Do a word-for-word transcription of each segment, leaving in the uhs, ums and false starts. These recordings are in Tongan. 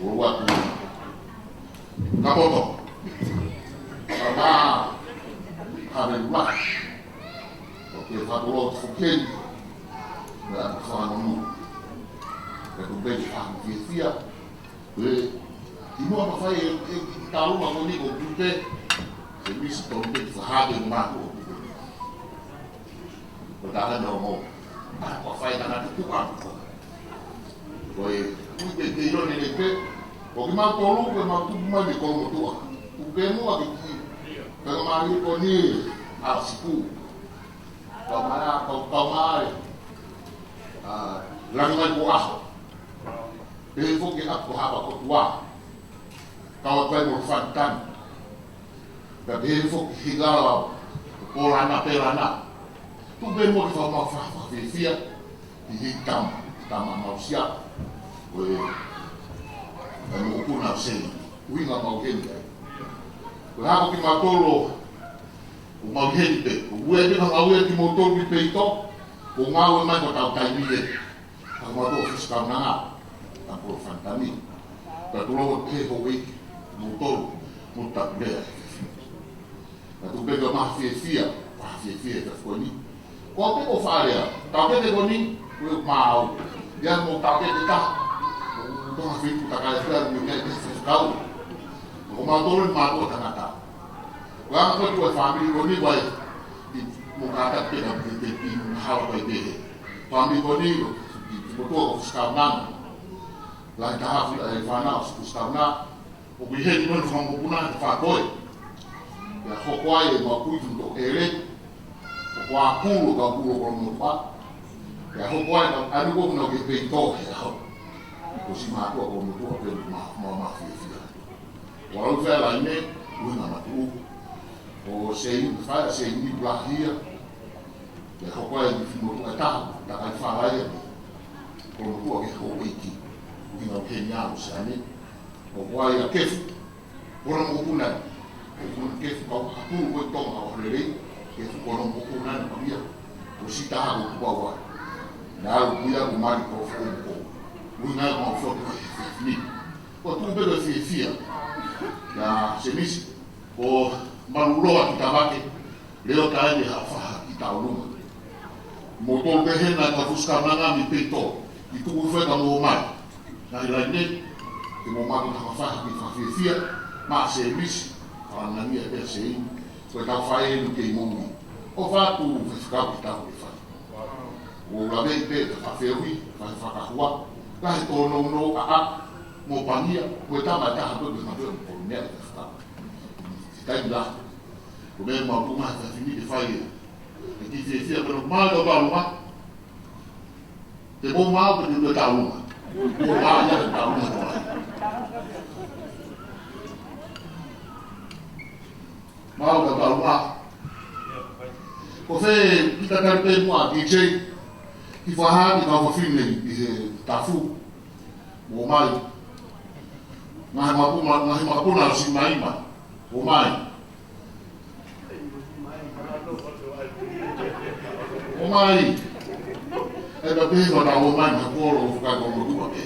Ua atu. Kapoto. Kama. Kame lula. Oke, fatulo fukeni. Na fanonu. Ka tu beli fa fiefia. Ē, ʻi muʻa mafai e, e, e talu ma ko ni ko Tupe. Semisi Tupe, fahake ma ko Tupe. Ko taha na mo. ʻA, ko fai tangata tuku ʻamu ko. Ko e, ui pe ke ilo ne ne pe. Ko kimautolu, ko kimautolu mai mei Kolomotuʻa. Tupe mo a ki ki. Ka ka mali ko ni, ʻa siku. Kau mai, kau, kau mai. ʻA, langi mai ko ʻaho. Pehē foki ʻa ko Haʻapakotuʻa. Kau ʻa Paimolo Fantan. Ka pehē foki Higala, Polana, Pelana. Tupe mo ke fa ma fa fa fiefia. ʻI he tama, tama mausia. Ko e, e mokopuna ʻo Sei. ʻUhinga mau heni ai. Ko e hako kimautolu, ʻo mau heni pē. ʻO ue pē ka mau ue kimoutolu ki Peito. Ko ngāue mai ko tau taimi ē. Ka ko mautolu Fusi Kaunanga. Ka ko Fantani. Ka tulo ʻo te houʻeiki. Moutolu. Mo takulea. Ka Tupe ka mafiefia, mafiefia e tafu ko ni. Ko te ko fale a, tau ke te ko ni, ko e mau. Ia mo tau ke te ta. Ko tonga fitu ta kai fia mo ke te se kau. Ko mautolu mautolu tangata. Ko anga ko tu e family ko ni ko e. Mo ka ta te ka te te pi hau ko e te he. Family ko ni, mo tu ko Fusi Kaunanga. Lahi taha fu e fana Fusi Kaunanga. ʻOku ʻi heni mo e fanga mokopuna ʻe fā ko ē. Pea hoko ai e mau kui tuʻu ʻele. Hoko ʻa Kulu ka Kulu Kolomotuʻa. Pea hoko ai ka anu ko na ke Peito he aho. Ko si mātuʻa Kolomotuʻa pē ma, ma, mafiefia. Ua lau fea laine, ui na matu. ʻO Sei, fai ʻa Sei ni pulahia. Pea hoko ai ni fimotuʻa taha, ta kai fala ia. Kolomotuʻa ke houʻeiki. Ui na ke ni au sa ni. ʻO ko ai ʻa Kefu, ko na mokopuna. Ko na Kefu kau hapulu ko i Tonga ʻo lelei, Kefu ko na mokopuna na pamia. Ko si taha ko Kupaua. Na au kuia ko mali ko fo ko. Ui na mau fo ko ni. Ko Tupe ko fiefia. Na Semisi, ko malu loa ki tavake. Leo tae ni ha faha ki tauluma. Mo tolu ke hena ka Fusi Kaunanga mi Peito. I tuku feka mo mai. Na i lai nei. Ke mo matu hanga faha ki fafiefia. Ma Semisi. Kaunanga ni e pea Sei. Ko e tau fai enu kei mo mi. ʻO fatu fefika ki tau ke fai. ʻO lave i pe ka fafeui. Fai fakahua. Lahi tō nou nou a a. Mo pangia. Ko e tama e taha pē ke matu e mo kolu mea e fefika. Kai la. Ko mea mau tu maha fafini ke fai e. E ki fiefia pena mau ka pau ma. Te mau mau ke te tau ma. Ko mau ia ke tau ma. Mau ka pau ma. Ko fe kita kari pe mua D J. Ki faha ki kau fafine ʻi he tafu. Mo mai. Ngahi mapuna, ngahi mapuna si mai ma. Mo mai. ʻO mai. ʻE ka pehē ma ta ʻo mai ma kolo ʻo faka ko mo tua ke.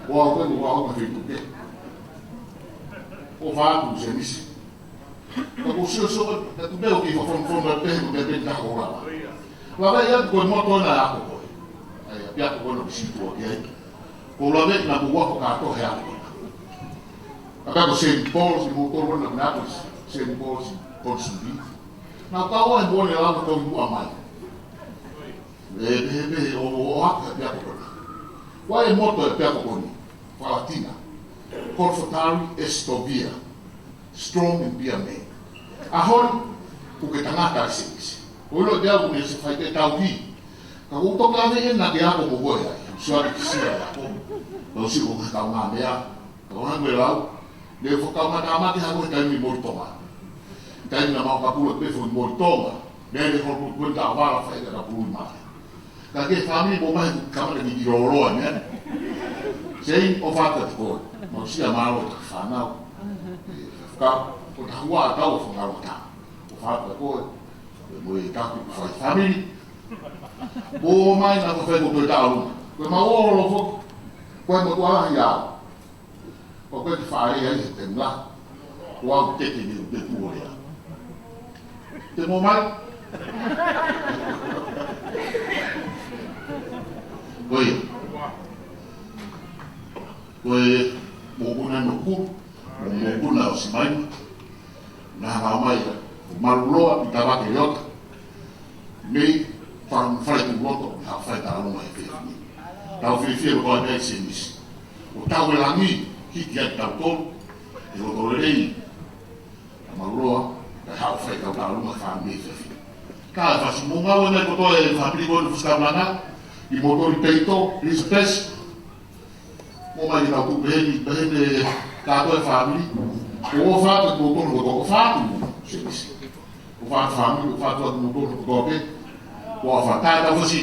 ʻO au ke mo au ka fitu ke. ʻO fatu Semisi. Ka ko sio so ka tu beo ki fa fon fon ka pehē mo ke pehē ta ko la. La ka ia ko mo to na ako ko. Ai, pia ko na si tua ke ai. Ko la me na mo wa ko ka to he ako. Ka ko Saint Paul's, mo to na na ko Saint Paul's, Paul's bi. Na ka o e mo le la ko mo mai. E, he, he, o, o, o, a, pia ko na. Wa e mo to pia ko ni. Falatina. Confortari Estovia. Strong and be a man. ʻAho ni, ʻoku ke tangata ʻa Semisi. Ko ilo te au ne se fai te tau hi. Ka ʻoku toka ave e na ke ako mo koe ai. Suari ki sila e ako. Lau si ko ka kau ngā mea. Ka ʻoku hangē lau. Ne fo kau ngā tā mate hako he taimi mori Tonga. Taimi na mau kapula pe fo mori Tonga. Ne le holo kuenta ʻo vala fai ka kapulu mai. Ka ke fāmili mo mai kamata ni i loloa ne. Sei ʻo fata te koe. Mau sia mālo ta fānau. Ka, ko ta hua tau ʻo fangalo ta. ʻO fata koe. Mo e taku fai fāmili. Mo mai na ko fai ko koe tau. Ko mau olo fo. Ko e motuʻa lahi au. Ko koe ke fāʻeleʻi ai he tēmla. Ko au ke ke ni te tuʻu lea. Te mo mai. Ko ia. Ko e mokopuna ʻo Nukulu, mo e mokopuna ʻo Simaima, naʻa nau ō mai ʻa Maluloa Pitavake Leota, mei Fale, Faletuʻuloto, ʻi he Haʻofai Taulunga he efiafi ni. Tau fiefia ko e pea Senisi. ʻO tau e langi, hiki atu tautolu, ʻi he loto lelei, ʻa Maluloa, kae Haʻofai Taulunga fāmili he efiafi ni. Ka e fasi mo ngāue mai kotoa e fāmili ko eni Fusi Kaunanga, ʻi Motoli Peito, Elizabeth, mo mai ke tau tuʻu pehē ni, pehē ni kātoa e fāmili. ʻOfa atu kimoutolu kotoa, ʻofa atu Senisi. ʻOfa atu fāmili, ʻofa atu kimoutolu kotoa pē. ʻOfa atu, tau fasi.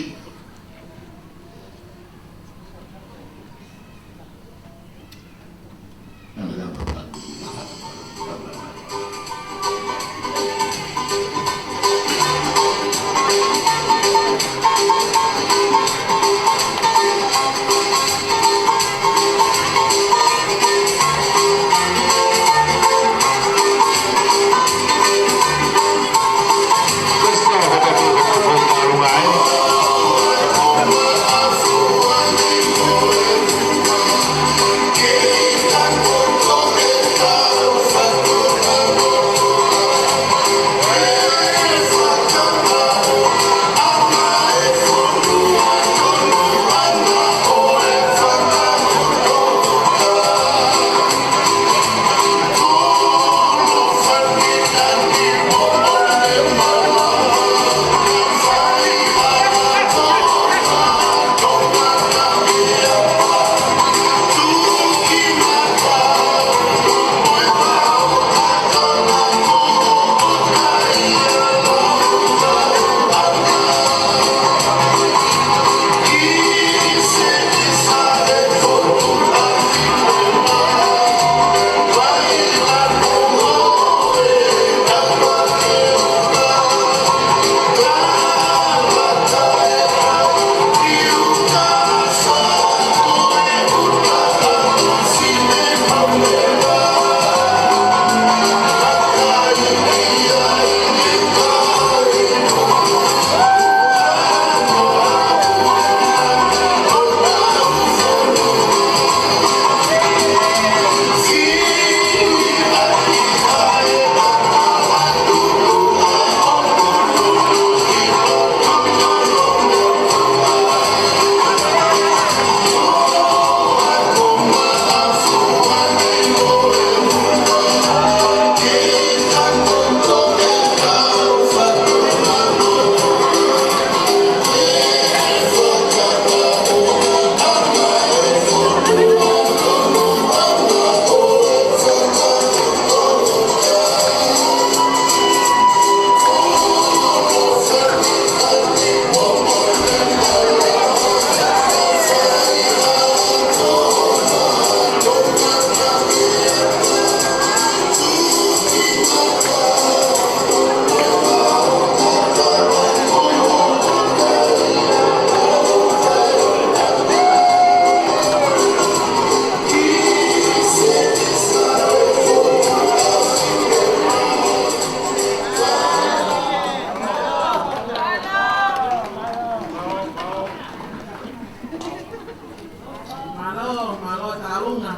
Mālō, mālō Taulunga.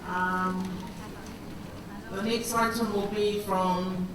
Um, the next item will be from